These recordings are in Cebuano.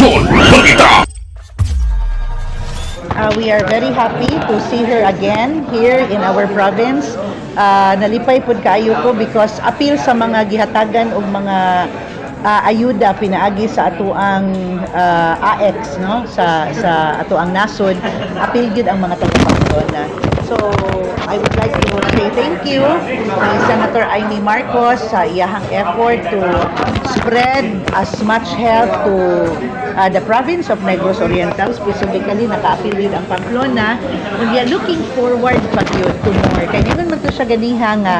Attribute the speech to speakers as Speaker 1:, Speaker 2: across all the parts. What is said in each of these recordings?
Speaker 1: Henerasyon Balita.
Speaker 2: We are very happy to see her again here in our province. Nalipay pud kaayo ko because apil sa mga gihatagan og mga ayuda pinaagi sa atoang AX, no, sa atoang nasod, apil gyud ang mga taga Pamplona. So I would like to say thank you ni Senator Imee Marcos sa iyahang effort to spread as much help to the province of Negros Oriental, specifically nakaapil gyud ang Pamplona. We are looking forward pa gyud to more kay ningon man to siya ganiha nga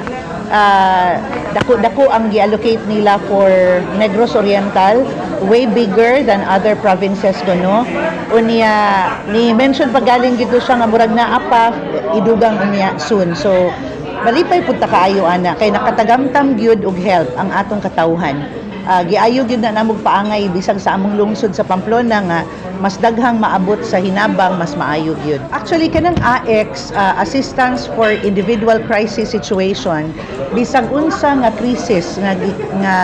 Speaker 2: dako-dako ang gi-allocate nila for Negros Oriental, way bigger than other provinces kuno. Unya ni mention pa galing gito siya nga murag naa pa idugang unya soon. So malipay pud ta kaayo ana kay nakatagamtam gyud og help ang atong katawhan. Giayo gyud na namog paangay bisag sa among lungsod sa Pamplona nga mas daghang maabot sa hinabang, mas maayo gyud. Actually, kanang AX, Assistance for Individual Crisis Situation, bisag unsa nga crisis nga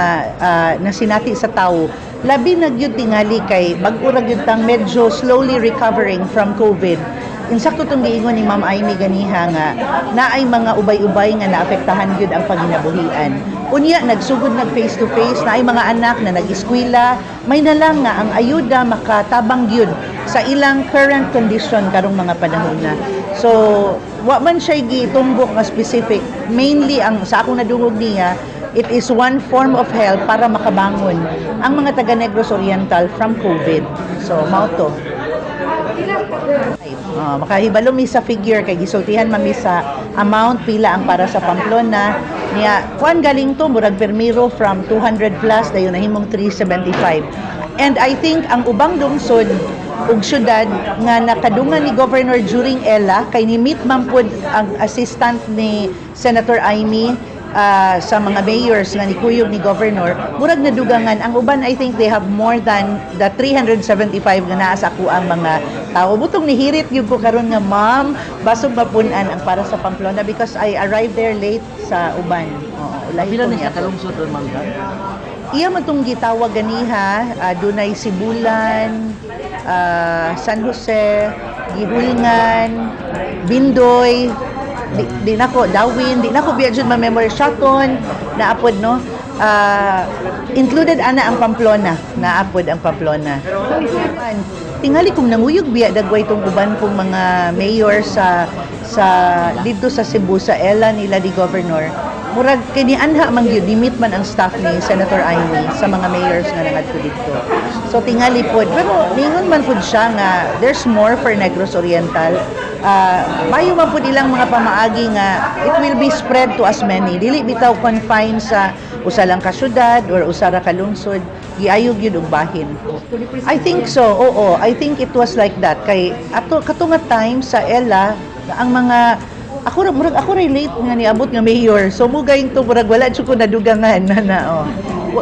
Speaker 2: nasinati sa tawo, labi na gyud tingali kay bag-o ra gyud tang medyo slowly recovering from COVID. Insakto tong giingon ni Ma'am Imee ganiha nga naay mga ubay-ubay nga naapektahan gyud ang panginabuhian. Unya nagsugod nag face to face, naay mga anak na nag-eskwela, may na lang nga ang ayuda makatabang gyud sa ilang current condition karong mga panahon na. So wa man siya gitumbok nga specific, mainly ang sa akong nadungog niya, it is one form of help para makabangon ang mga taga Negros Oriental from COVID. So mao to. Makahibalo mi sa figure kay gisultihan man mi sa amount pila ang para sa Pamplona niya. Kuan galing to, murag permiro from 200 plus dayon nahimong 375. And I think ang ubang lungsod ug syudad nga nakadungan ni Governor during ELA, kay ni meet man pud ang assistant ni Senator Imee sa mga mayors nga nikuyog ni Governor, murag nadugangan ang uban. I think they have more than the 375 nga naa sa ang mga tao. Butong nihirit gyud ko karon nga, "Ma'am, basog mapun-an ang para sa Pamplona," because I arrived there late sa uban. Oo, ulahi
Speaker 3: Pila
Speaker 2: ko
Speaker 3: ni
Speaker 2: niya.
Speaker 3: Sa kalungsod ron, ma'am? Dan?
Speaker 2: Iya man tong gitawag ganiha, dunay Sibulan, San Jose, Guihulngan, Bindoy, di nako Dauin, di nako biya jud ma-memory, Siaton, naapod, no. Included ana ang Pamplona, naapod ang Pamplona. Tingali kung nanguyog biya dagway tong uban kong mga mayor sa didto sa Cebu sa ELA nila di Governor. Murag kini anha man gyud ni-meet man ang staff ni Senator Imee sa mga mayors nga nangadto didto. So tingali pod, pero ningon man pud siya nga there's more for Negros Oriental. Mayo man pud ilang mga pamaagi nga it will be spread to as many. Dili bitaw confine sa usa lang ka syudad or usa ra ka lungsod, giayo gyud og bahin. I think so, oo. I think it was like that. Kay ato kato nga time sa ELA, ang mga ako ra, murag ako relate nga niabot nga mayor. So mo gayong to, murag wala jud ko nadugangan na na oh.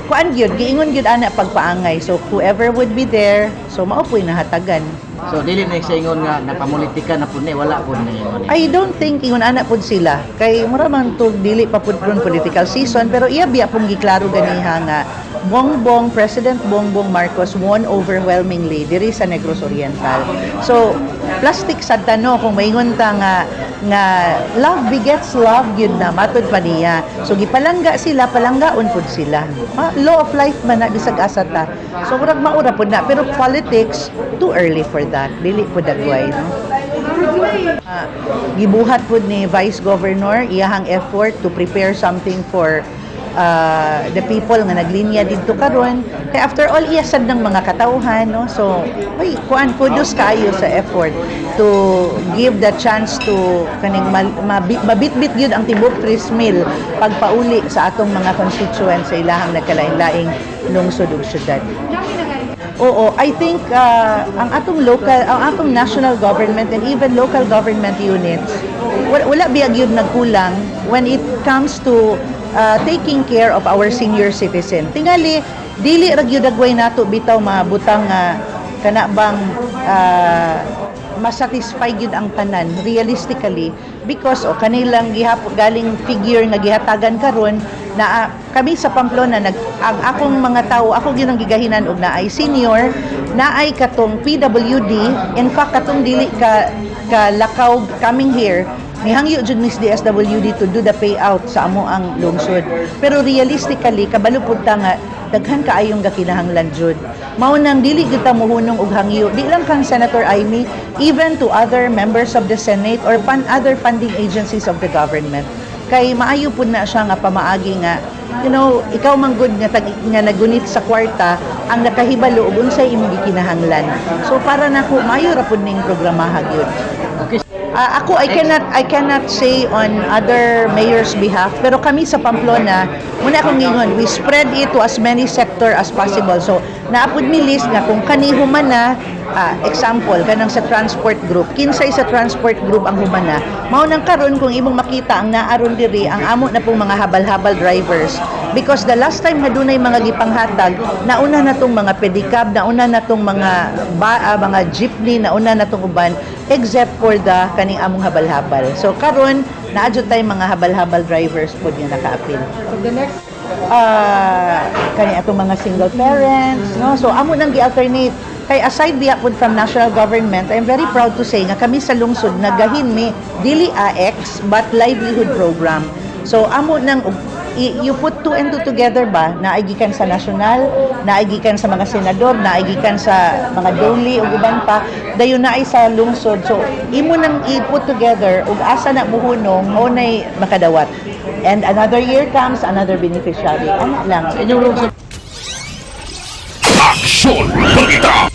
Speaker 2: Kuan gyud, giingon gyud ana pagpaangay. So whoever would be there, so mao po'y nahatagan.
Speaker 3: So dili na sa ingon nga napamulitika na pud ni, wala pud ni ingon ni.
Speaker 2: I don't think ingon ana pud sila kay mura man to dili pa pud ron political season, pero iya biya pong giklaro ganiha nga Bongbong, President Bongbong Marcos won overwhelmingly diri sa Negros Oriental. So plastic sad ta, no, kung maingon ta nga love begets love gyud na matud pa niya. So gipalangga sila, palanggaon pud sila. Law of life man na bisag asa ta. So murag maura pud na, pero politics, too early for that. Dili pud dagway, no. Gibuhat pud ni Vice Governor iyahang effort to prepare something for the people nga naglinya didto karon kay after all iya sad ng mga katawhan, no. So ay kuan, kudos kaayo sa effort to give the chance to kaning mabitbit gyud ang tibok 3 mil pagpauli sa atong mga constituents sa ilahang nagkalain-laing lungsod ug syudad. Oo, I think ang atong local, ang atong national government and even local government units, wala biya gyud nagkulang when it comes to taking care of our senior citizen. Tingali, dili ra gyud agway nato bitaw mabutang nga kana bang masatisfy gyud ang tanan realistically because o kanilang gihapon galing figure nga gihatagan karon na kami sa Pamplona nag ang akong mga tao, ako gyud ang gigahinan og naay senior. Naay katong PWD, in fact katong dili ka kalakaw coming here, nihangyo jud Miss DSWD to do the payout sa amo ang lungsod. Pero realistically, kabalo pud ta nga daghan kaayong gakinahanglan jud. Mao nang dili gyud ta mohunong og hangyo. Di lang kang Senator Imee, even to other members of the Senate or pan other funding agencies of the government. Kay maayo pud na siya nga pamaagi nga ikaw man gud nga, nga nagunit sa kwarta ang nakahibalo og unsay imong gikinahanglan. So para nako, maayo ra pud ning programaha gyud. Ah, ako, I cannot say on other mayors' behalf, pero kami sa Pamplona, muna akong ingon, we spread it to as many sector as possible. So naa pud mi list nga kung kani human na, example kanang sa transport group, kinsay sa transport group ang human na. Mao nang karon kung imong makita ang naaron diri ang amo na pong mga habal-habal drivers, because the last time nga dunay mga gipanghatag, nauna na tong mga pedicab, nauna na tong mga jeepney, nauna na tong uban except for the kaning among habal-habal. So karon naa jud tay mga habal-habal drivers pod nga nakaapil.
Speaker 1: So the next
Speaker 2: Kani atong mga single parents, no? So amo nang gi-alternate kay aside biya pud from national government, I'm very proud to say nga kami sa lungsod nagahin mi dili AX but livelihood program. So amo nang you put two and two together ba, naay gikan sa national, naay gikan sa mga senador, naay gikan sa mga DOLE ug uban pa, dayon naay sa lungsod. So imo nang i-put together ug asa na muhunong, mao nay makadawat. And another year comes, another beneficiary. Ano lang.
Speaker 3: Sa inyong lungsod
Speaker 4: Aksyon Balita!